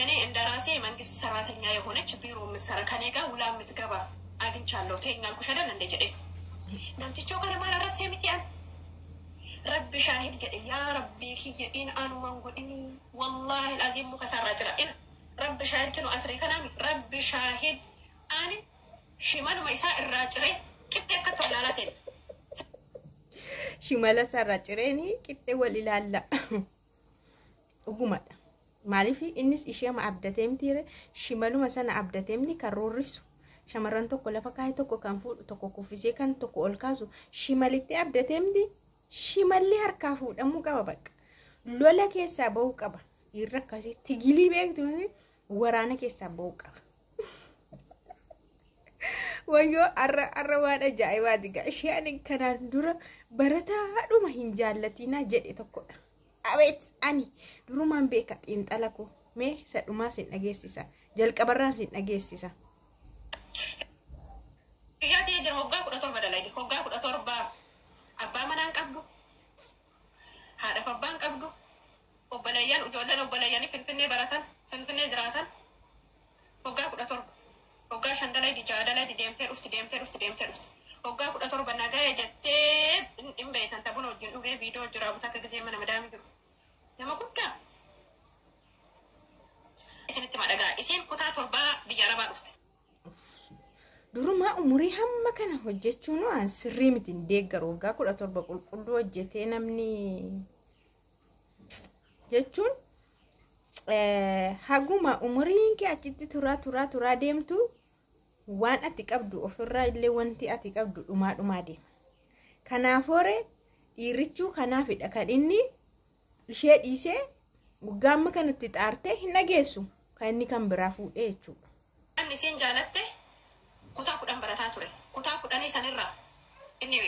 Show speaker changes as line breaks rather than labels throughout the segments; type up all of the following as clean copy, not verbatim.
እኔ እንደ ራሴ የመንግስት ሰራተኛ የሆነች ቢሮ የምትሰራ ከኔ ጋር ውላ የምትገባ አግኝቻለሁ። ተይኝ አልኩሽ አይደል እንደ ጀዴ namtichoo kana maal arrabsee miti an rabbi shaahid jedhe yaa rabbii kiyya in anuman godhini wallaahi aziim muka sarraa jira in rabbi shaahid kinu asrii kanaami rabbi shaahid ani shimaluma isaa irraa ciree qixxee akka tolaalaa ta'e.
Shimala isaarraa cireeni qixxee wal ilaalla. Dhugumadha. Maaliif innis ishee ma abdatee mitiire shimaluma sana abdatee miti kan roorrisu. Shamarran tokko lafa kaa'e tokko kan fuudhu tokko kuffisee kan tokko ol kaasu shimalitti abdatee miti shimalli harkaa fuudhamuu qaba bakka. Lola keessaa bahuu qaba. Dhiirri akkasii tigilii beektu waraana keessaa bahuu qaba. Wayyoo arra arra waan ajaa'ibaati gaa ishee ani kanaan dura barataadhuma hin jaallatinaa jedhe tokkodha. Abeet ani durumaan beeka xiinxala koo mee sadhumaa sin dhageessisa jalqabarraan sin dhageessisa.
Biyyaa ta'ee jira hoggaa 17 dalage hoggaa 17 abbaa manaan qabdu haadhaaf abbaan qabdu obboleeyyan ijoolleen obboleeyyanii finfinnee baratan finfinnee jiraatan hoggaa 17 hoggaa 5 dalagi 6 dalagi deemtee dhufti deemtee dhufti deemtee dhufti hoggaa 17 nagaya jettee hin beekan taphuna wajjin dhugee viidiyoo jira buta akka gisee mana madaami jiru nama guddaa isinitti madhagaa isiin kutaa 7 biyya arabaa dhufte.
Durumaa umurii hamma kana hojjechuun waan sirrii miti hin deeggaru. Waggaa 17 qulqulluu hojjetee namni jechuun haguma umuriin kee achitti turaa turaa turaa deemtu waan ati qabdu ofirraa illee wanti ati qabdu dhumaa dhumaa deema. Kanaaf hore dhiirrichuu kanaafidha kan inni ishee dhiisee waggaa amma kanatti xaartee hin dhageessu kan inni kan biraa fuudhee jechuudha.
Inni isiin jaalatte kutaa 10 barataa ture. Kutaa 10 sanirraa inni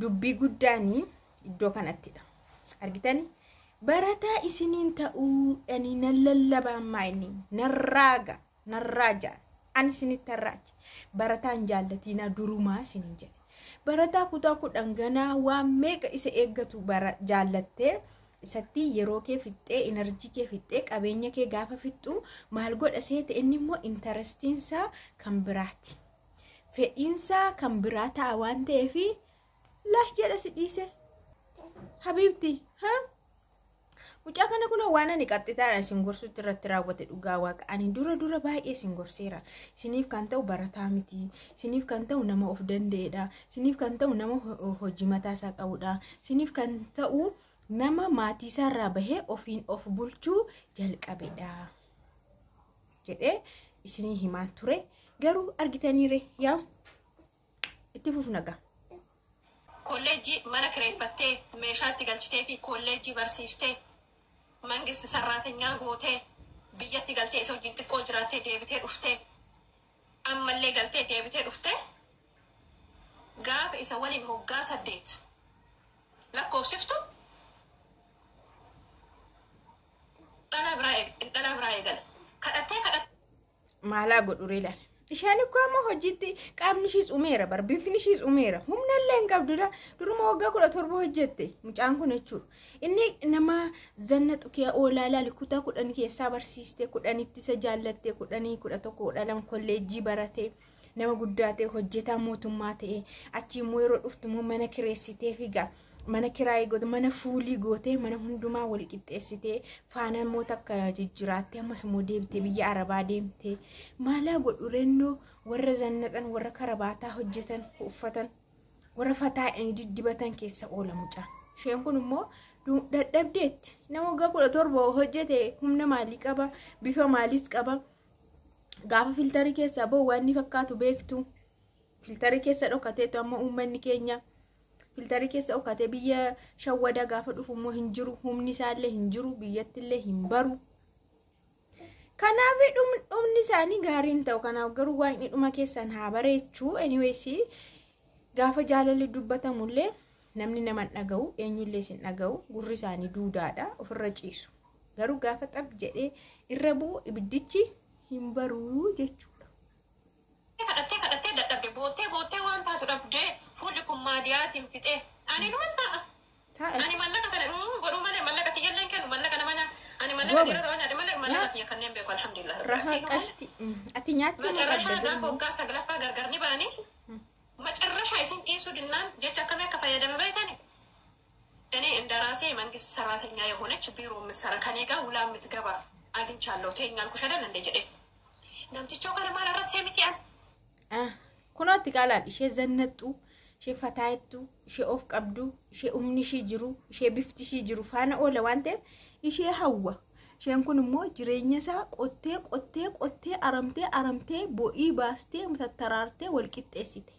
Dubbii guddaanii iddoo kanattidha. Argitanii barataa isiniin ta'uu ani nan lallabaa ammaa inni nan raaga nan raaja ani isinitti harraacha barataan jaallatiinaa durumaa isiniin jedhe. Barataa kutaa 10 ganaa waan meeqa isa eeggatu bara jaallattee isatti yeroo kee fixxee energy kee fixxee qabeenya kee gaafa fixxu maal godha seete inni immoo interestiinsaa kan biraati. Fedhiinsaa kan biraa ta'a waan ta'eef lash jedha si dhiise. Habiibti haa? Mucaa kana kun waan ani qaxxitaadha isin gorsutti irratti raawwate dhugaa waaqa ani dura dura baay'ee isin gorseera. Isiniif kan ta'u barataa miti. Isiniif kan ta'u nama of danda'edha. Isiniif kan ta'u nama hojii mataa isaa qabudha. Isiniif kan ta'u nama maatii isaarraa bahee ofiin of bulchuu jalqabedha. Jedhee isinii himaan ture. Garuu argitaniire yaa itti fufna gaa.
Kolleejjii mana kireeffattee meeshaatti galchitee fi kolleejjii barsiiftee mangist sarraatinyaa gootee biyyatti galtee isa wajjin xiqqoo jiraattee deebitee dhuftee ammallee galtee deebitee dhuftee gaafa isa waliin hoggaa 8 lakkoofsiftu dhala biraa eegala kadhattee kadhattee.
Maalaa godhu ilaala. Isheen ikkoo amma hojiitti qaamni ishiis umeera bar bifni ishiis umeera humna illee hin qabdudha. Duruma waggaa 17 hojjette mucaan kun jechuudha. Inni nama zanna xukee oolaa laali kutaa 10 keessaa barsiiste 10tti isa jaallatte 10 11 12 kolleejjii barate nama guddaa ta'e hojjetaa mootummaa ta'e achi immoo yeroo dhuftu immoo mana kireessitee fiiga. Mana kiraayii goote mana fuulii gootee mana hundumaa wal qixxeessitee faana immoo takka jijjiiraattee ammas immoo deebitee biyya arabaa deemtee maalaa godhu reennoo warra zannaxan warra karabaataa hojjetan uffatan warra fataa'anii diddibatan keessa oola mucaan. Isheen kun immoo dadhabdeetti nama waggaa 17 hojjete humna maalii qaba bifa maaliis qaba gaafa filtarii keessaa bahu waan inni fakkaatu beektu filtarii keessa dhokateetu amma uummanni keenya. Filtarii keessa dhokatee biyya shawwadaa gaafa dhufu immoo hin jiru humni isaallee hin jiru biyyattillee hin baru. Kanaaf dhumni isaanii gaarii hin ta'u kanaaf garuu waaqni dhuma keessan haa bareechuu anyways gaafa jaalalli dubbatamullee namni nama hin dhaga'u eenyullee isin dhaga'u gurri isaanii duudaadha ofirra ciisu garuu gaafa xab jedhee irra bu'u ibiddichi hin baruu jechuudha.
Kadhattee kadhattee dadhabde boottee boottee waan taatu dhabdee fuulli kun maadiyaatiin fixee ani numan ta'a. Ani mallaqa kana godhuu malee mallaqa tiyyallee hin kennu mallaqa nama ani mallaqa. Maallaqa dhiirota nyaadhe malee maallaqa kiyya kanneen beeku alhamdulillah.
Rahaa qashti ati nyaachuu
መጨረሻ
qabda.
gaafa waggaa saglaffaa gargar ni ba'anii መጨረሻ isin dhiisuu dinnaan jecha akkamii akka fayyadame beektani? እኔ እንደ ራሴ የመንግስት ሰራተኛ የሆነች ቢሮ የምትሰራ ከኔ ጋር ውላ የምትገባ አግኝቻለሁ። ተይኝ አልኩሽ አይደል እንደ jedhe namtichoo kana maal arrabsee miti an.
Kunooti qaalaan ishee zannattu, ishee fataayettu, ishee of qabdu, ishee humni ishee jiru, ishee bifti ishee jiru faana oola waan ta'eef ishee hawwa. Isheen kun immoo jireenya isaa qottee qottee qottee aramtee aramtee bo'ii baastee tattaraartee wal qixxeessite.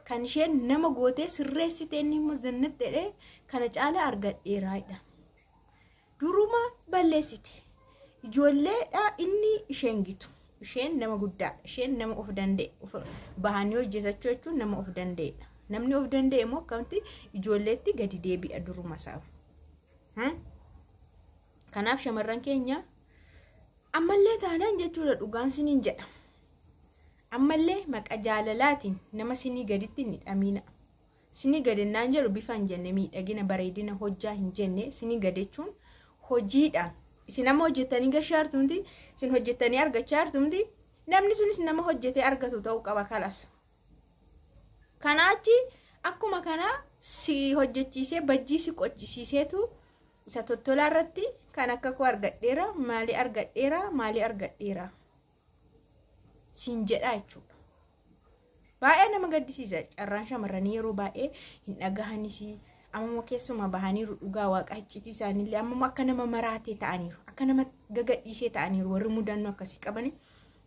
Kan isheen nama gootee sirreessite inni immoo zannatti kana caala argadheeraadha. Duruma balleessite. Ijoolleedha inni isheen gitu. Isheen nama guddaadha. Isheen nama of danda'e. Bahanii hojjetachuu jechuun nama of danda'edha. Namni of danda'e immoo akkamitti ijoolleetti gadi deebi'a duruma isaa. Kanaaf shamarran keenya ammallee taanaan jechuudha dhugaan siniin jedha. Ammallee maqa jaalalaatiin nama sinii gaditti hin hidhamina. Sinii gadinnaan jedhu bifa hin jenne, miidhagina bareedina hojjaa hin jenne, sinii gad jechuun hojiidhaan. Isin nama hojjetanii gashaa jirtu, isin hojjetanii argachaa jirtu, namni sunis nama hojjetee argatu ta'uu qaba kalas. Kanaachi akkuma kanaa si hojjechiisee bajjii si qochisiiseetu isa tottolaa irratti kan akka koo argadheera maalii argadheera maalii argadheera siin jedha jechuudha. Baay'ee nama gaddisiisa carraan shamarranii yeroo baay'ee hin dhagahanis ammoo keessumaa bahaniiru dhugaa waaqa iccitii isaaniillee ammoo akka nama maraatee ta'aniiru, akka nama gagadhiisee ta'aniiru. Warri mudannoo akkasii qabani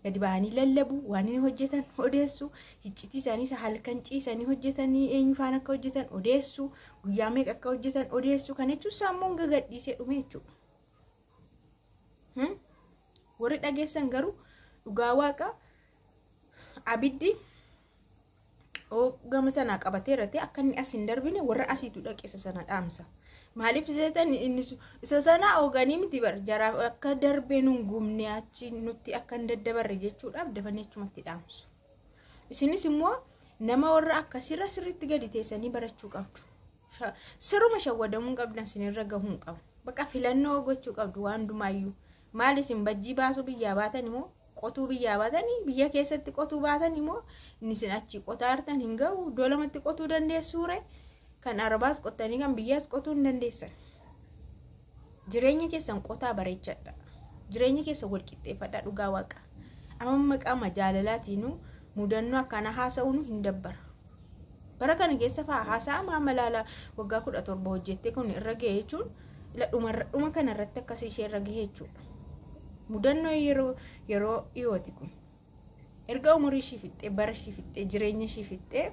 gadi bahanii lallabu, waan inni hojjetan odeessu, iccitii isaanii halkan ciisanii hojjetanii eenyu faana akka hojjetan odeessu, guyyaa meeqa akka hojjetan odeessu. Kana jechuun sammuun gagadhiisee dhume jechuudha. Warri dhageessan garuu dhugaa waaqa abiddi gama sanaa qabateera ta'e akka inni as hin darbine warra asiitu dhaqeessa sana dhaamsa. Maaliif seetan inni isa sana ooganii miti bar jaraaf akka darbee nun gubne achi nutti akka hin daddabarre jechuudhaaf dafanii achumatti dhaamsu. Isinis immoo nama warra akkasirra sirriitti gadi teessanii barachuu qabdu. Siruma shawwadamuu qabdan sinirra gahuu hin qabu. Bakka filannoo gochuu qabdu waan hundumaayyuu. Maal isin bajjii baasuu biyyaa baatan immoo qotuu biyyaa baatanii biyya keessatti qotuu baatan immoo inni isin achi qotaa jirtan hin gahu. Iddoo lamatti qotuu dandeessuure, kan arabaas qottanii kan biyyaas qotuu hin dandeessan. Jireenya keessan qotaa bareechadha. Jireenya keessan wal qixxeeffadha dhugaa waaqa. Amma maqaama jaalalaatiinuu mudannoo akkana haasa'uun hin dabbara. Bara kana keessa fa'aa haasa'ama amma laala waggaa 17 hojjettee kun irra ga'e jechuun dhuma kana irratti akkasii ishee irra ga'e jechuudha. Mudannoo yeroo dhiyooti kun. Erga umurii ishii fixxee, bara ishii fixxee, jireenya ishii fixxee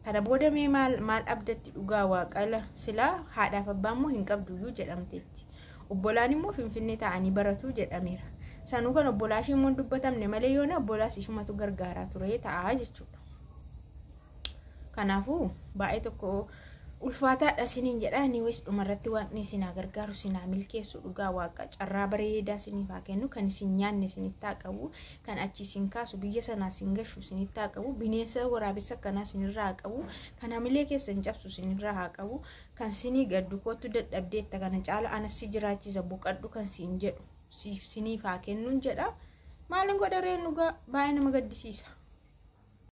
kana booda mee maal abdatti dhugaa waaqala silaa haadhaaf abbaa immoo hin qabduyyuu jedhamteetti. Obbolaan immoo Finfinnee taa'anii baratu jedhameera. Sanuu kan obbolaa ishee immoo hin dubbatamne malee yoona obbolaas ishumatu gargaaraa ture ta'a jechuudha. Kanaafuu baay'ee tokko ulfaataadha isiniin jedha. Anyways dhumarratti waaqni isin haa gargaaru, isin haa milkeessu dhugaa waaqa carraa bareedaa isiniif haa kennu, kan isin nyaanne isinitti haa qabu, kan achi isin kaasu biyya sanaa isin gashu isinitti haa qabu, bineensa waraabessa akkanaa isinirraa haa qabu, kan hamilee keessan cabsu isinirraa haa qabu, kan sinii gaddu kootu dadhabdeetta kana caala anas si jiraachisa boqadhu kan siin jedhu siif siniif haa kennuun jedha. Maaliin godha reen dhugaa baay'ee nama gaddisiisa.